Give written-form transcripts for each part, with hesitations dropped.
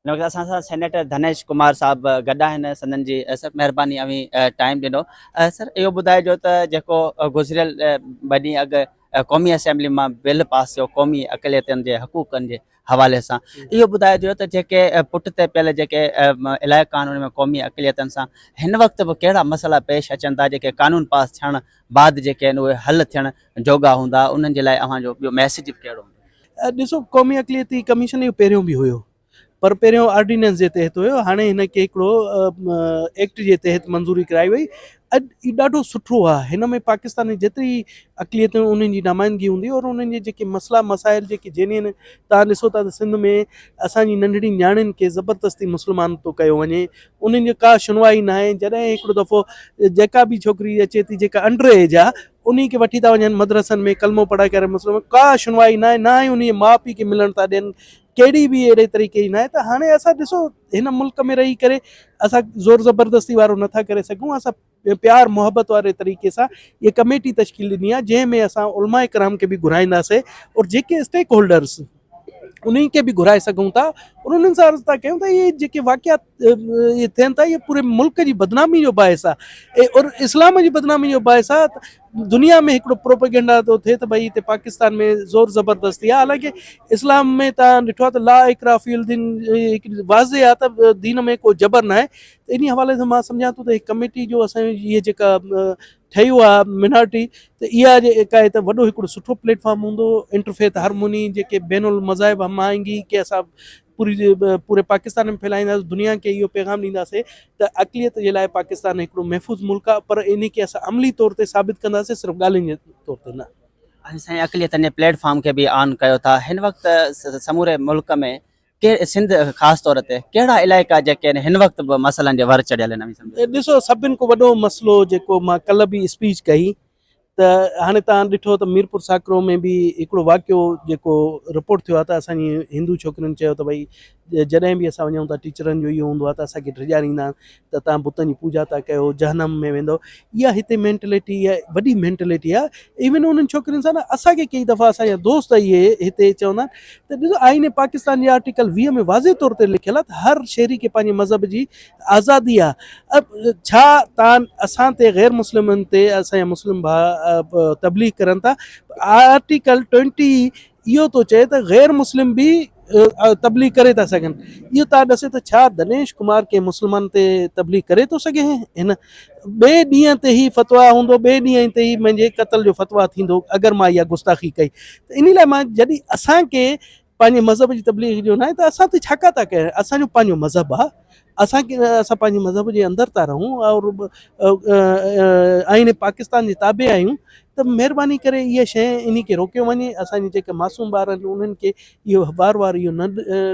هن وقت اسان سان سينيٽر ڌنيش ڪمار صاحب گڏ آهن سندن جي سر مهرباني اوهين ٽائيم ڏنو سر اهو ٻڌائجو ته جيڪو گذريل ٻه ڏينهن اڳ قومي اسيمبلي مان بل پاس ٿيو قومي اقليتن جي حقوقن جي حوالي سان اهو ٻڌائجو ته جيڪي پٽ تي پيل جيڪي علائقا آهن ان ۾ قومي اقليتن سان هن وقت به ڪهڙا مسئلا پيش اچن ٿا جيڪي قانون پاس ٿيڻ بعد جيڪي آهن اهي حل ٿيڻ جوڳا هوندا انهن جي لاء اوهان جو ٻيو ميسيج به ڪهڙو هوندو؟ ڏسو قومي اقليتي ڪميشن اهو پهريون به هيو پر پهريون آرڊيننس جي تحت هيو هاڻي هن کي هڪڙو ايڪٽ جي تحت منظوري ڪرائي وئي اڄ هي ڏاڍو سٺو آهي هن ۾ پاڪستان جي جيتري اقليتون انهن جي نمائندگي هوندي اور انهن جي جيڪي مسئلا مسائل جيڪي جينين تان ڏسو ٿا ته سنڌ ۾ اسان جي ننڍڙي نياڻين کي زبردستي مسلمان ٿو ڪيو وڃي انهن جي ڪا شنوائي ناهي جڏهن هڪڙو دفعو جيڪا به ڇوڪري اچي ٿي جيڪا انڊر ايج آهي انهي کي وٺي ٿا وڃن مدرسن ۾ ڪلمو پڙهائي ڪري مسلمان ڪا شنوائي ناهي نه ئي انهي جي ماء پيء کي ملڻ ٿا ڏين ڪهڙي به اهڙي طريقي جي ناهي ته هاڻي اسان ڏسو هن ملڪ ۾ رهي ڪري اسان زور زبردستي وارو نٿا ڪري سگهون اسان پيار محبت واري طريقي سان هي ڪميٽي تشڪيل ڏني آهي جنهن ۾ اسان علماء ڪرام کي به گهرائينداسي اور جيڪي اسٽيڪ هولڊرس انهن کي به گهرائي سگهون ٿا اور انهن سان عرض ٿا ڪيون ته اهي جيڪي واقعات اهي ٿين ٿا اهي پوري ملڪ جي بدنامي جو باعث آهي اور اسلام جي بدنامي جو باعث آهي دنيا ۾ هڪڙو پروپيگنڊا ٿو ٿئي ته ڀئي هتي پاڪستان ۾ زور زبردستي آهي حالانڪه اسلام ۾ تان ڏٺو آهي ته لا اڪراه في الدين هڪ واضح آهي ته دين ۾ ڪو جبر ناهي ته انهي حوالي سان مان سمجهان ٿو ته هي ڪميٽي جو اسان جي هي جيڪا ٺهي آهي منارٽي ته اها جيڪا آهي ته وڏو هڪڙو سٺو پليٽ فارم هوندو انٽرفيٿ هارموني جيڪي بين المذاهب هم آهنگي کي اسان پوري پوري پاڪستان ۾ ڦهلائينداسين دنيا کي اهو پيغام ڏينداسين ته اقليت جي لاء پاڪستان هڪڙو محفوظ ملڪ آهي پر ان کي اسان عملي طور تي ثابت ڪنداسين صرف ڳالهين جي طور تي نه. اوهين سائين اقليتن جي پليٽ فارم کي به آن ڪيو ٿا هن وقت سموري ملڪ ۾ سنڌ خاص طور تي ڪهڙا علائقا جيڪي آهن هن وقت به مسئلن جي ور چڙهيل آهن اوهين سمجهو. ڏسو سڀن کان وڏو مسئلو جيڪو مان ڪلهه به اسپيچ ڪئي ته هاڻي توهان ڏٺو ته ميرپور ساڪرو ۾ به هڪڙو واقعو جيڪو رپورٽ ٿيو آهي ته اسان جي هندو ڇوڪرين چيو ته ڀئي جڏهن به اسان وڃون ٿا ٽيچرن جو اهو هوندو آهي ته اسان کي ڊيڄاريندا آهن ته توهان بتن جي پوڄا ٿا ڪيو جهنم ۾ ويندو اها هتي مينٽلٽي اها وڏي مينٽلٽي آهي ايون انهن ڇوڪرين سان نه اسان کي ڪئي دفعا اسان جا دوست اهي هتي چوندا آهن ته ڏسو آئين پاڪستان جي آرٽيڪل 20 ۾ واضح طور تي لکيل آهي ته هر شهري کي پنهنجي مذهب جي آزادي آ ڇا تان اسان تي غير مسلمن تي اسان جا مسلم ڀاء تبليغ ڪرن ٿا آرٽيڪل 20 اهو ٿو چئي ته غير مسلم به تبليغ ڪري ٿا سگهن اهو تان ڏسي ته ڇا دنيش ڪمار ڪنهن مسلمان تي تبليغ ڪري ٿو سگهي هن ٻئي ڏينهن تي هي فتويٰ هوندو ٻئي ڏينهن تي هي منهنجي قتل جو فتويٰ ٿيندو اگر مان اها گستاخي ڪئي ته ان لاء مان جڏهن اسان کي پنهنجي مذهب جي تبليغ جو ناهي ته اسان تي ڇا ڪا ٿا ڪرن اسان جو پنهنجو مذهب آ اسان کي اسان پنهنجي مذهب جي اندر ٿا رهون اور آئين پاڪستان جي تابع آهيون ته مهرباني ڪري اها شيء انهي کي روڪيو وڃي اسان جي جيڪي معصوم ٻار آهن انهن کي اهو بار بار اهو نه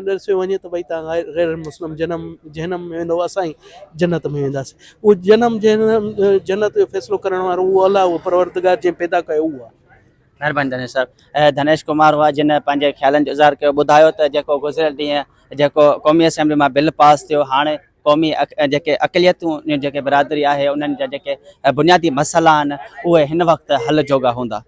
ڏسيو وڃي ته ڀئي تان غير مسلم جنم جهنم ۾ ويندو اسان ئي جنت ۾ وينداسين اهو جنم جهنم جنت جو فيصلو ڪرڻ وارو اهو الله اهو پروردگار جنهن پيدا ڪيو اهو آهي. مھرباني ڌنيش صاحب ڌنيش ڪمار ھئا جنھن پنھنجي خيالن جو اظھار ڪيو ٻڌايو ته جيڪو گذريل ڏينھن جيڪو قومي اسيمبلي مان بل پاس ٿيو ھاڻي قومي جيڪي اقليتون جيڪي برادري آھي انھن جا جيڪي بنيادي مسئلا آھن اھي ھن وقت حل جوڳا ھوندا.